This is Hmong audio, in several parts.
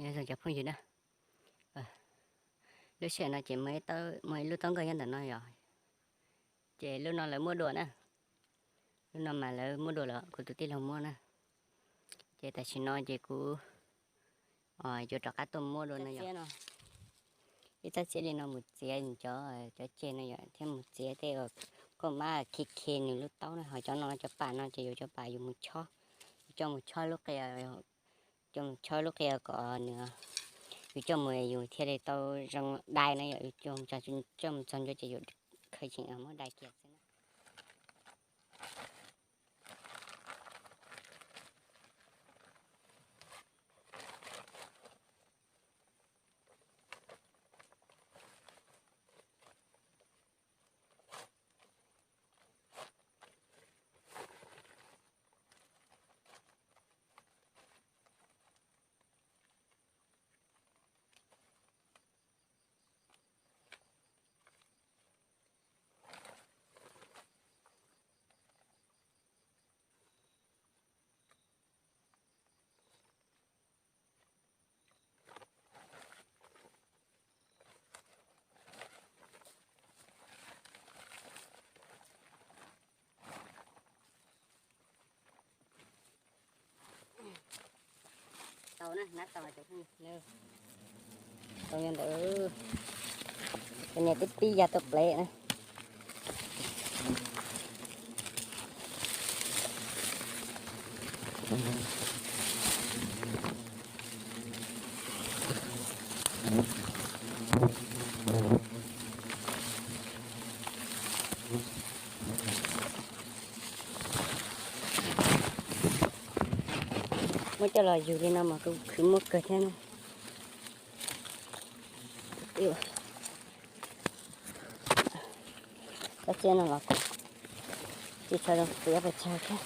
Nyob zoo cov phooj ywg na, lub sij hawm no ces muaj ib lub taub nkoj nyob ntawm no yom, ces lub no lawv muab dua na, lub no mas lawv muab dua lawm, kuv tus tij laug muab na, ces tam sim no ces kuv yuav rov qab tuaj muab dua no yom. Ib txoj txiab li no mus txiav cov, cov ceg no yom, thiab mus txiav tej kauj mab khi khi nws lub taub na, ho cov no cov pas no ces yus cov pas yus mus chob, yus coj mus chob lub qia, coj mus chob lub qia kom nws, yus coj mus yus thiaj li tau zoo dai na yom, yus coj mus txog ncua ces yus khaws tseem muab dai kiag xwb na. Tau na, nab tau cov phooj ywg, tau nyob ntawd, cov niag tib tib ya tau plev na. Muab coj los yug li no mas kuj khwv muaj kawg thiab na. Tsob txiab no los kuj tsis tshua zoo txiav pes tsawg thiab.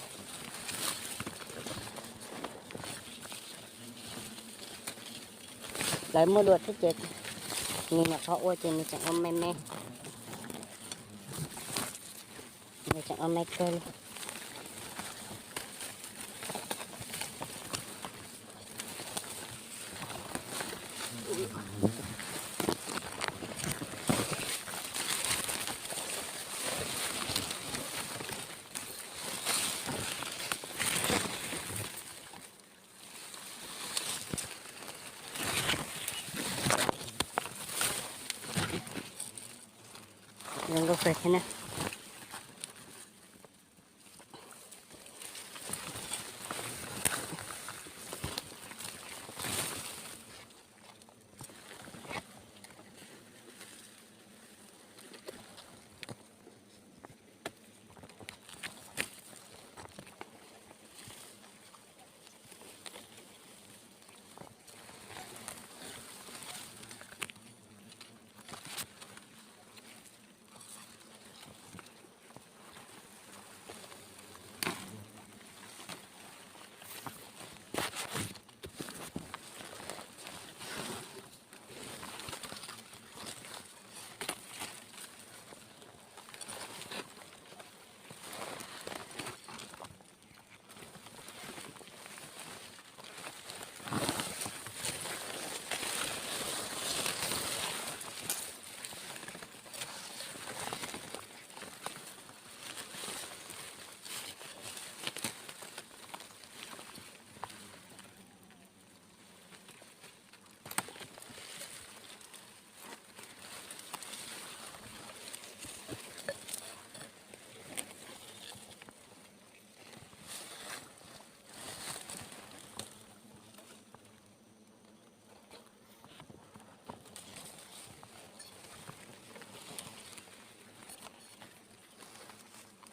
Lawv muab dua thiab ces nws nyuam qhuav ua ces nws tseem ua me me, nws tseem ua me kawg li. Zoo nkauj kawg thiab na.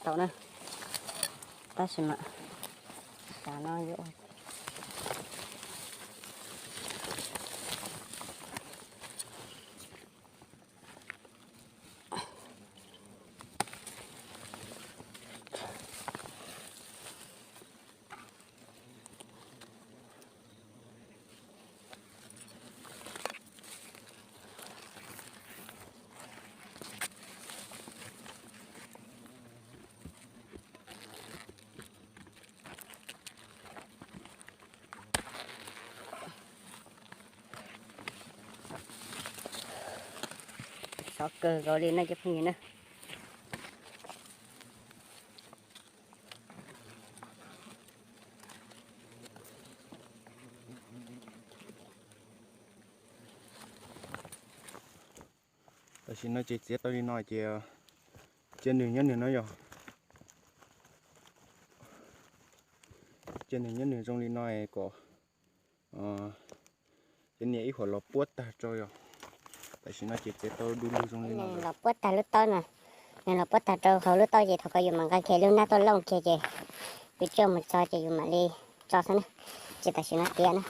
Tau na, tab sis mas tas no yuav ua Qhov kawg nkaus li no cov phooj ywg na. Tam sim no ces txiav tau li no ces cia nws nyob nws no yog, cia nws nyob nws zoo li no kom cov niam ib huam los puab tag rau yog. Tam sim no ces txiav tau du lug zoo li no los puab tag lub taub no, nws los puab tag rau hauv lub taub ces thaum ko yus mam nqa kiag lub nab tuaj looj kiag ces yus coj mus tso ces yus mam li tso xwb na. Ces tam sim no tiav na.